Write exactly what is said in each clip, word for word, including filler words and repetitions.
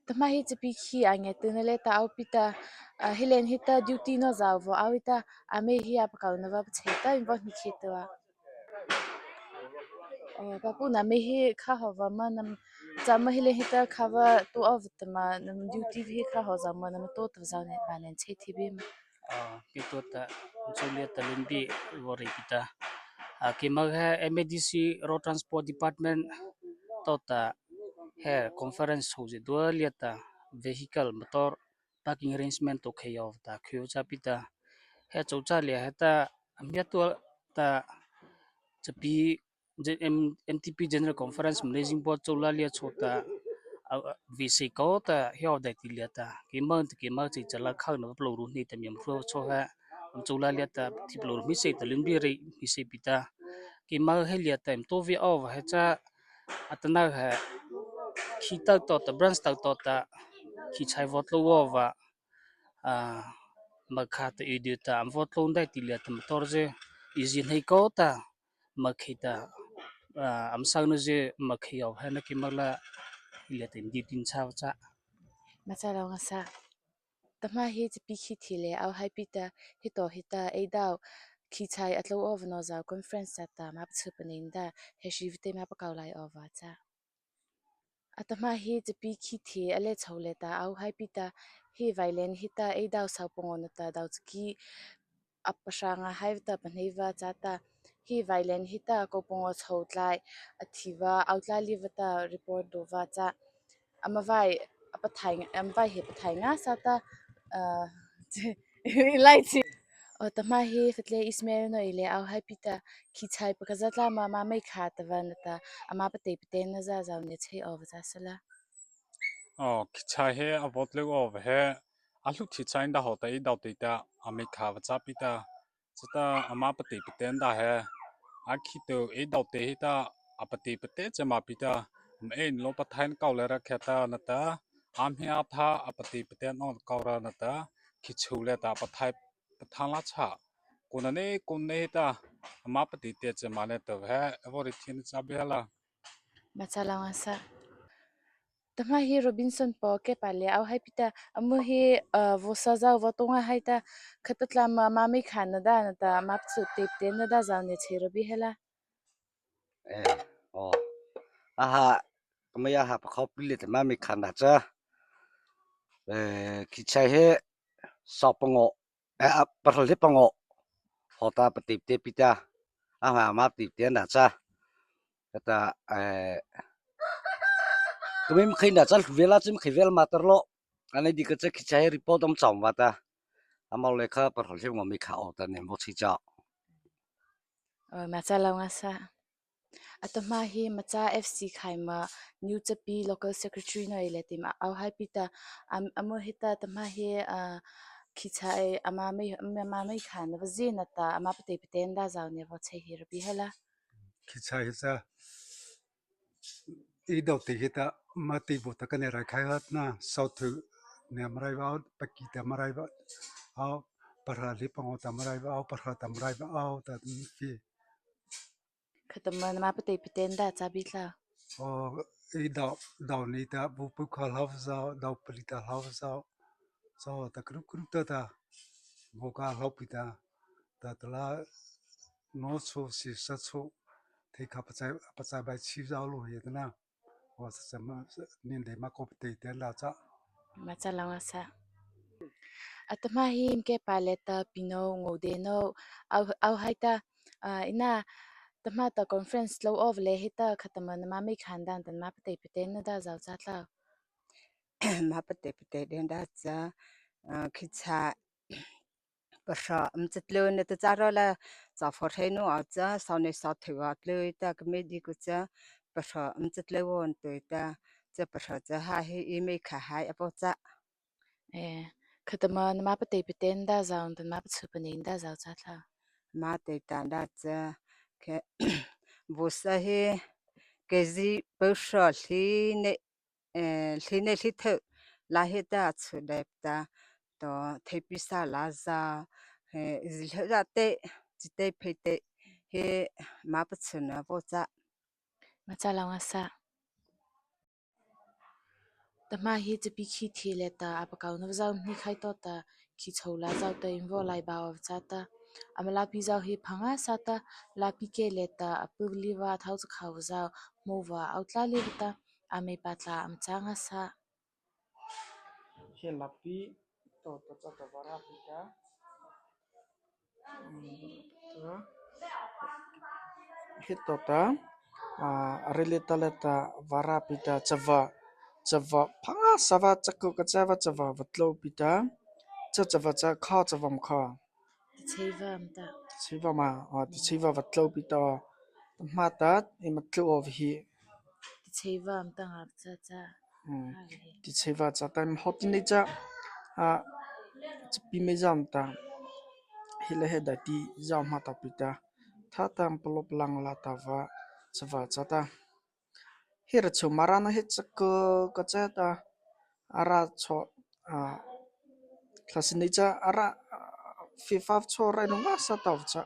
Tahmâ he chapi khi a ngiah tyh na liata aw pi ta, ah, he liana heta duty no zydua vaw aw ei ta, âmo he a pakaona vaw pachhei ta eima vaw hmeiseih tua. Oh, papu nama he kha hawh vaw ma nama, cha ma he liana heta kha vaw tao aw vâta ma nama duty he kha hawh zy ma nama tao ta zy ne, ba ne chei thi bi ma. Ah, kei tao ta, chô liata lympi vaw rei pi ta. Ah, keima he M A D C Road Transport Department tao ta he conference chô zydua liata vehicle motor parking arrangement tao khei aw ta khei aw cha pi ta. He chô cha liata heta, a hmia tua ta chapi Gen-, M-, M T P General Conference Managing Board chô la liata chô ta, a, a, V C ko ta he aw daihti liata. Keima ta keima chei cha la khau na palôh ru ni ta miam ru chô he. Am chô la liata thi palôh ru hmeiseih ta lympi rei hmeiseih pi ta. Keima he liata eima tao vei aw va he cha, atanoh he khi tao tao ta branch tao tao ta khi chai vaw tlô aw va. Ah, ma kha ta ei dei ta, am vaw tlô daihti liata motor zy, ei zy hnei ko ta, ma khei ta, ah, am sau na zy, ma khei aw he na keima la, liata eima dei tin cha va cha. Ma cha la ngasa. Tahmâ he chapi khi thi le, aw hai pi ta, he tao he ta, ei dao, khi chai a tlô aw va no zy conference cha ta, ma pachhei pa nei ta, he shi vite ma pakao lai aw va cha. Atahmâ he chapi khi thi a le chô le ta, aw hai pi ta, he vâ liana heta ei dao sâo pangaw na ta dao chaki a pahra nga hai ta pahnei va cha ta, he vâ liana heta kô pangaw chô tlai, a thi va, aw tlai li va ta report do va cha, ama vâ, a pathai, ama vâ he pathai nga sa ta, ah, lai chi. Oh, tahmâ he Fatle Ismail no ei le aw hai pi ta, khi chai pakha za tla ma, ma mei kha ta va na ta, ama patei patei na za zy ne chei aw va cha sala. Oh, khi chai he a vaw tlô aw va he, a hlu khi chai da haw ta ei dao tei ta, a mei kha va cha pi ta, cha ta ama patei patei da he, a khi tao ei dao tei he ta, a patei patei cha ma pi ta, ma ei lo pathai na kau le ra khe ta na ta, a hmia tha a patei patei no kau ra na ta, khi chô le ta pathai pathai la cha. Kô na ne, kô ne he ta, ama patei te cha ma ne ta he, a vaw rei thi na cha bi la. Ma cha la ngasa. Tahmâ he Robinson Paw kei pa le aw hai pi ta, amo he, ah, vaw sa zy vaw tao nga hai ta, kha ta tla ma, ma mei kha na da na ta, ma pachhei tei patei na da zy ne chei ra bi he la. Eh, oh. Aha, keima aha pakha pi le ta ma mei kha na cha. Eh, khi chai he sâo pangaw, eh, a, pahra hli pangaw. Haw ta patei patei pi ta. Ama, ma patei patei na cha. Kha ta, eh, keima mei kha na cha, vela cha mei kha vel ma ta lo. Ano di kha cha khi chai he report dam chom va ta. Ama le kha pahra hli pangaw mei kha aw ta ne mo chi cha. Oh, ma cha la ngasa. Atahmâ he Machâ F C khai ma New Chapi Local Secretary no ei le ti ma aw hai pi ta, am, amo he ta tahmâ he, ah, khi chai ama mei, ama, ma mei kha na va zy na ta, ama patei patei na da zy ne vaw chei he ra bi he la. Khi chai he cha, ei dao tei he ta, ma tei vaw ta ka ne rai khai hat na, sâo tho ne ma rai va aw, paki ta ma rai va aw, pahra hli pangaw ta ma rai va aw, pahra ta ma rai va aw, ta ni ki. Kha ta ma nama patei patei na da cha bi tla. Oh, ei dao, dao ni ta, bu pu kha hlau zy, dao pali ta hlau zy. Zy ta kru kru ta ta. Bu kha hlau pi ta. Ta ta la no chô si sa chô. Thei kha pachai, pachai bai chi zy lo he ta na. Wa sa sa ma, ni de ma ko patei patei na cha. Ma cha la ngasa. Atahmâ he eima kei pa le ta pi no, ngo de no, aw, aw hai ta, ah, ina, tahmâ ta conference tlô aw le he ta, kha ta ma nama mei kha na da, ta nama patei patei na da zy cha tla. Ma patei patei de da cha, ah, khi cha, pahra, um, cha tlô na ta cha ro la, cha pho thei no aw cha, sâo ne sâo tho aw tlô ta keima di ko cha, pahra, um, cha tlô aw to ta, cha pahra cha ha he ei mei kha hai a po cha. Eh, kha ta ma nama patei patei na da zy, ta nama pachhei pa nei na da zy cha tla. Ma tei ta da cha, kha, bu sa he, ke zi pahra hli ne, eh, hli ne hli tho, la he ta chu dei ta, to thei pi sa la zy, eh, zi hlo za te, chi te phei te, he ma pachuna po cha. Ma cha la ngasa. Tahmâ he chapi khithi liata a pakaona vaw zy hmô khai tawhta, khichhôh la zy ta eima vaw lai ba awh chata, ama lâpi zy he pha ngâsâ ta, lâpi kei liata a pu liata a thao chakha vaw zy hmô va, ao tla liata, ama ei pa tla ama châ ngâsâ. He lâpi, to, to, to, to, vârâ pi ta. Hmm, to. He to ta, ah, a ri liata liata vârâ pi ta, chava, chava, pha ngâsâ va, chakô ka chava, chava, va tlô pi ta, cha chava, cha kha, chava ma kha. Tichhei va ma ta. Tichhei va ma, ah, tichhei va va tlô pi ta, tahmâ ta, eima tlô awh hi. Tichhei va ma ta ngâ cha cha. Hmm. Hai. Tichhei va cha ta eima hawti nei cha, ah, chapi mei zy ma ta. He liata he daihti zy ma ta pi ta. Thata palôh palang la ta va, chava cha ta. He râh chô Mara na he chakô ka cha ta, a râh chô, ah, thla sinei cha, a râh, ah, fie fa chô rai no ngâsâ ta cha.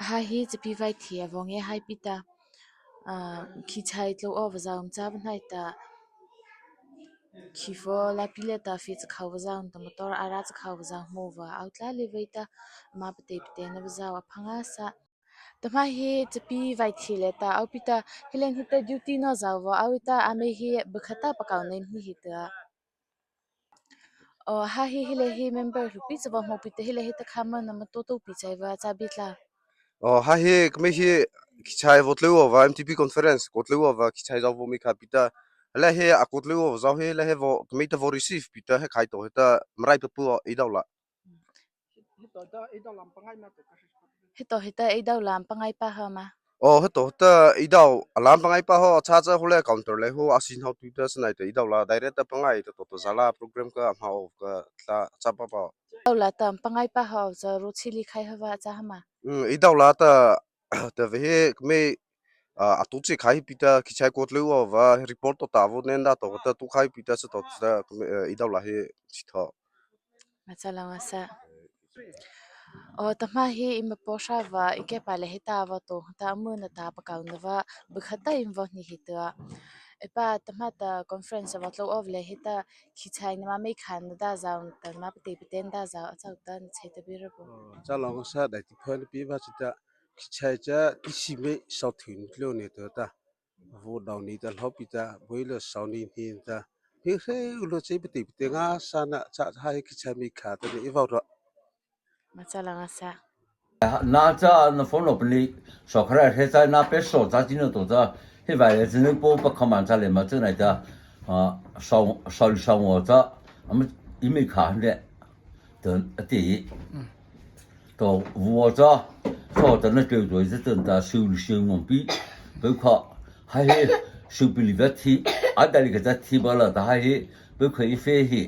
Hei he chapi vaithei a vaw ngia hai pi ta, ah, khichhai tlô awh vaw zy um cha ba hnei ta, khiphaw lâpi liata fie chakha vaw zy um ta, motor a râh chakha vaw zy hmô va, ao tla liata vei ta, ama patei patei na vaw zy a pha ngâsâ. Tahmâ he chapi vaithei liata ao pi ta, he liata he ta duty no zy va, ao ta ama he bu khata pakaona eima hnei hi ta. Aw, hei he, he liata he member hluhpi cha vaw hmô pi ta, he liata he ta kha ma nama to to pi chai va, cha bi tla. Aw, hei he, keimo he, khichhai vaw tlô awh va, M T P conference, kaw tlô awh va, khichhai zy vaw mei kha pi ta. He liata he, a kaw tlô awh zy he, he liata he vaw, keimo ta vaw receive pi ta, he khai to, he ta, Mara ei pa pu ei dao la. He to, he ta ei dao la, pangai pa ha ma. Aw, he to, he ta ei dao, a la pangai pa ha, cha cha ho le counter le ho, a sin hao tu ta sinai ta ei dao la, direct ta pangai ta to ta zy la, program ka ma o ka tla cha pa pa. Dao la ta pangai pa ha, cha ro chili khai ha va cha ha ma. Hmm, ei dao la ta, ta ve he, keimo, ah, a to chi khai pi ta, khichhai kaw tlô awh va, report to ta vaw nei ta to, ta to khai pi ta, sa to ta, eh, ei dao la he, chi tho. Ngâ cha la ngâsâ. Aw, tahmâ he eima paw sa va, ei kei pa liata he ta vaw to, ta ama na ta pakaona va, bu khata eima vaw hnei hi ta. Ei pa tahmâ ta conference vaw tlô awh liata he ta, khichhai nama mei kha na ta zy, ta nama patei patei na ta zy, a chao ta na chei ta bi ra bo. Aw, cha la ngâsâ daihti pha na pi va chi ta, khichhai cha, kisi mei sao thui ni tlô ne ta ta. Vaw dao ni ta hlopi ta, boi lo sao ni ni ta. He he u lo chei pati pati ngâsâ na cha ha he khichhai mei kha ta ni ei vaw ro. Ngâ cha la ngâsâ. Na cha na phone lo pani, so khara he cha na pe so cha chi no to cha. He vai le chi no po pa khaman cha le ma cha nai ta. Ah, sao, sao li sao ngo cha. Ama ei mei kha ne. Tah a ti. Tah vaw cha, so ta na tlô tlô cha tah ta siu li siu ngam pi. Pau kha, hei he, siu pi li va thi, a ta li ka cha thi ba la ta hei he, pau kha ei fe he.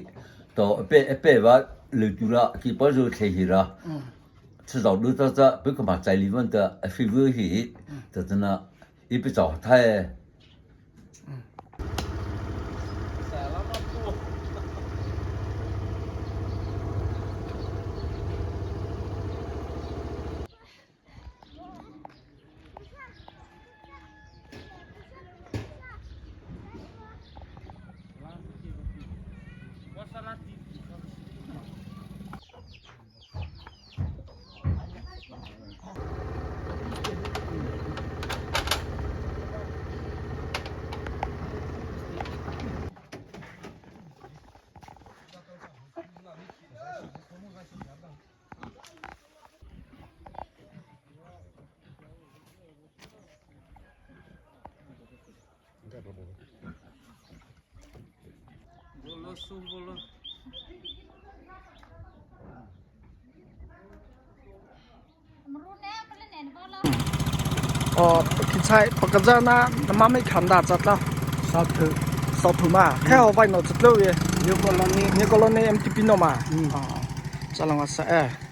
Tah a pe, a pe va, le tu ra, ki pa zo the he ra. Cha zao du ta cha, pau kha ma chai li van ta, a fe ve he. Ta ta na, ei pe zao thai. Aw, khei chhai pakha cha na, nama mei kha na ta cha tla. Sao thu. Sao thu ma. Khai ho vai no cha tlo ye. New Colony. New Colony M T P no ma. Aw. Cha la ngâsâ e.